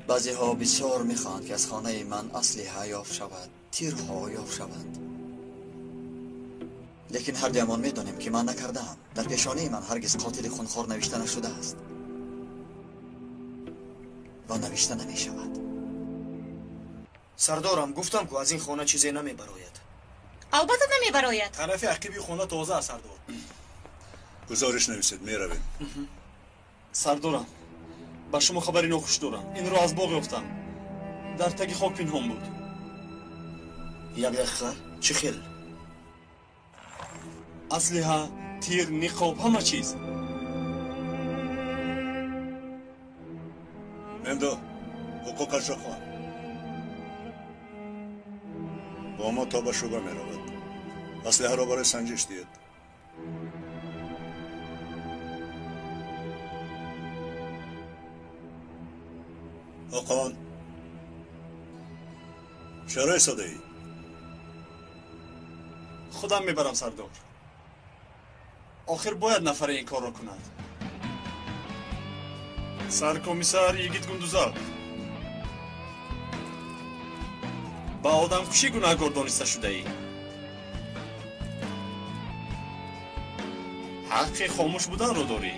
Баъзеҳо бисёр мехоҳанд, ки аз хонаи ман аслиҳа ёфт шавад, тирҳо ёфт шаванд. Лекин ҳар дуямон медонем, ки ман накардаам. Дар пешонаи ман ҳаргиз қотили хунхор навишта нашудааст ва навишта намешавад. Сардорам, гуфтам ку аз ин хона чизе намебарояд. Албатта намебарояд. Тарафи ақиби хона тоза аст, сардор. Гузориш нависед, меравем. Сардорам, ба шумо хабари нохуш дорам. Инро аз боғ ёфтам. Дар таги хок пинҳон буд. Як дақиқа, чӣ хел? Аслиҳа, тир, ниқоб, ҳама чиз. Мендо, ҳуқуқашро хон. Бо мо то ба шӯъба меравад. Аслиҳаро барои санҷиш диҳед. Ҳоқон, чаро истодаӣ? Худам мебарам, сардор. Охир бояд нафаре ин корро кунад. Саркомиссар Йигит Гундузалп ба одамкушӣ гунаҳкор дониста шудаӣ. Ҳаққи хомӯш буданро дорӣ.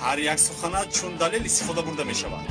Ҳар як суханат чун далел истифода бурда мешавад.